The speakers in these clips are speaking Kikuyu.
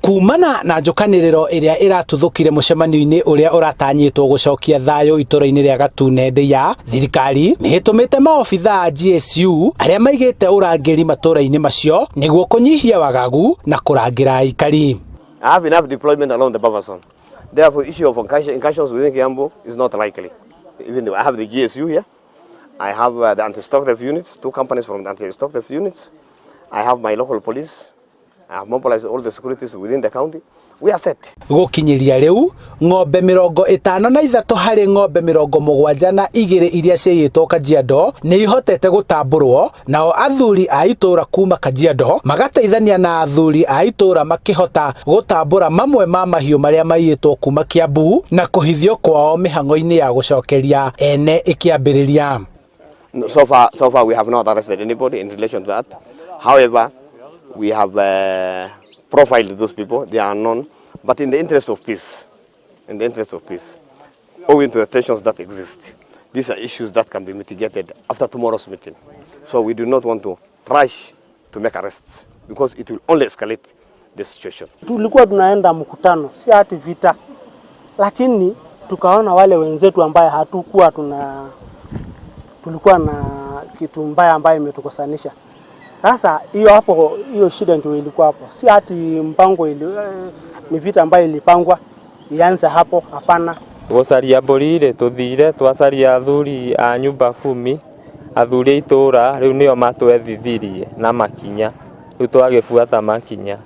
Kumana na njũkanĩrĩro ĩrĩa ĩratuthũkire mũcemanio-inĩ ũrĩa ũratanyĩtwo gũcokia thayũ itũra-inĩ rĩa Gatune Ndeiya, thirikari nĩ ĩtũmĩte maobithaa a GSU arĩa maigĩte ũrangĩri matũra-inĩ macio nĩguo kũnyihia wagagu na kũrangĩra aikari. I have enough deployment along the buffer zone. Therefore, issue of incursions within Kiambu is not likely. Even though I have the GSU here, I have the anti-stock theft units, two companies from the anti-stock theft units. I have my local police. I have mobilized all the securities within the county. We are set. Gũkinyĩria rĩu, ng'ombe 53 harĩ ng'ombe 72 iria ciaiyĩtwo Kajiado nĩ ihotete gũtambũrwo, nao athuri a itũũra kuma Kajiado magateithania na athuri a itũũra makĩhota gũtambũra mamwe ma mahiũ marĩa maiyĩtwo kuma Kiambu na kũhithio kwao mĩhang'o-inĩ ya gũcokeria ene ĩkĩambĩrĩria. No, so far we have not arrested anybody in relation to that. However, we have profiled those people. They are known. But in the interest of peace, in the interest of peace, owing to the tensions that exist, these are issues that can be mitigated after tomorrow's meeting. So we do not want to rush to make arrests because it will only escalate the situation. Tulikuwa tunaenda mkutano, si ati vita, lakini tukaona wale wenzetu ambaye hatukuwa tuna tulikuwa na kitu mbaya ambayo imetukosanisha. Sasa hiyo hapo, hiyo shida ndio ilikuwa hapo, si ati mpango ili, ni vita ambayo ilipangwa ianze hapo, hapana. Gũcaria mbũri rĩ, tũthire twacaria athuri a nyumba kumi, athuri a itũra rĩu nĩo matwethithirie na makinya, rĩu twagĩbuata makinya,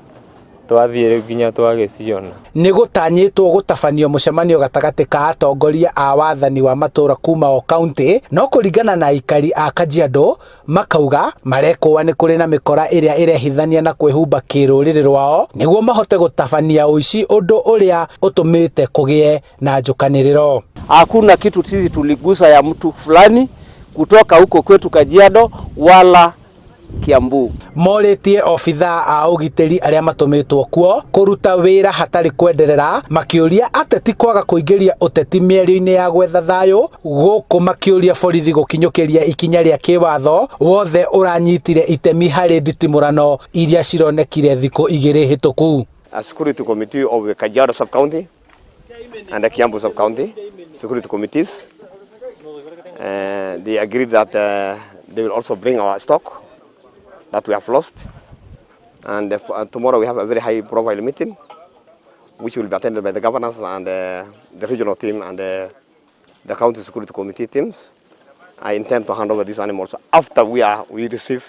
twathiĩ rĩu nginya twagĩciona. Nĩ gũtanyĩtwo gũtabanio mũcemanio gatagatĩ ka atongoria a wathani wa matũra kuma o kaunti, no kũringana na aikari a Kajiado makauga marekũa nĩ kũrĩ na mĩkora ĩrĩa ĩrehithania na kwĩhumba kĩrũrĩrĩ rwao nĩguo mahote gũtabania ũici, ũndũ ũrĩa ũtũmĩte kũgĩe na njũkanĩrĩro. Hakuna kitu sisi tuligusa ya mtu fulani kutoka huko kwetu Kajiado wala Kiambu. Morĩtie obithaa a ũgitĩri arĩa matũmĩtwo kuo kũruta wĩra hatarĩ kwenderera, makĩũria ateti kwaga kũingĩria ũteti mĩario-inĩ ya gwetha thayũ gũkũ, makĩũria borithi gũkinyũkĩria ikinya rĩa kĩwatho wothe ũranyitire itemi harĩ nditimũrano iria cironekire thikũ 2 hĩtũku. A security committee of the Kajiado sub-county and the Kiambu sub-county security committees. They agreed that they will also bring our stock that we have lost. And tomorrow we have a very high profile meeting, which will be attended by the governors and the regional team and the county security committee teams. I intend to hand over these animals after we receive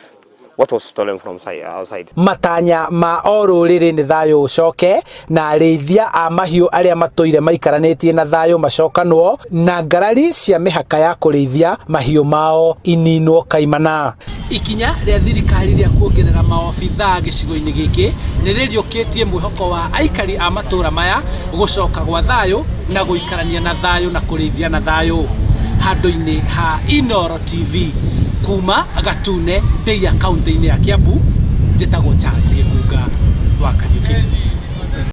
what was stolen from outside. Matanya ma o rũrĩrĩ nĩ thayũ ũcoke na arĩithia a mahiũ arĩa matũire maikaranĩtie na thayũ macokanwo na ngarari cia mĩhaka ya kũrĩithia mahiũ mao ininwo kaimana. Ikinya rĩa thirikari rĩa kuongerera maobithaa gĩcigo-inĩ gĩkĩ nĩ rĩriũkĩtie mwĩhoko wa aikari a matũra maya gũcoka gwa thayũ na gũikarania na thayũ na kũrĩithia na thayũ. Handũ-inĩ ha Inoro TV kuma Gatune Ndeiya, kaunti-inĩ ya Kiambu, njĩtagwo Charles Gĩkunga wa Kariũki.